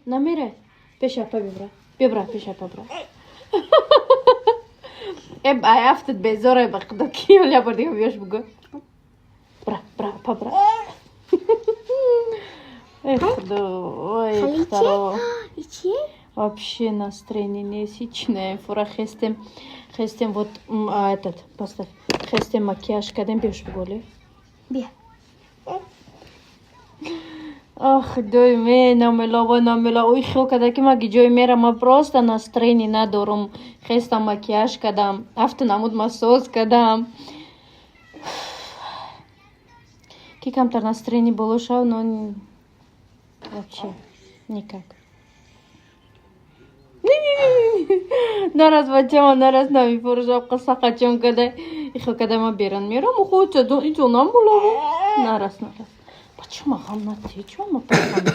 Намере? Пеши апа бибра, бибра, пеши апа бира. Э, ай афтад, безора, ба худо, ки я бор дига биёш бугӯ. Бра, бра, апа, бра. Эй, худо, ой, духтаро. Вообще настроение нест, ҳеч не. Фура хестем, хестем, вот этот поставь. Хестем, макияж кардем, биёш бугӯли. Бия. Ох, худои мен, намелова, намела. Ой, хел када, ки ма ҷой мерам, ма просто настроение надорум. Хестам, макияж кардам, ҳафту намуд масоз кардам. Ки камтар настроение боло шав, но вообще никак. Нарас, бачама, нарас, намифурӯшам, қиссақачон када. Ихел када, ма беран мерам, охо, иҷо намболово. Нарас, нарас. Бачама, ғам натечо, ма.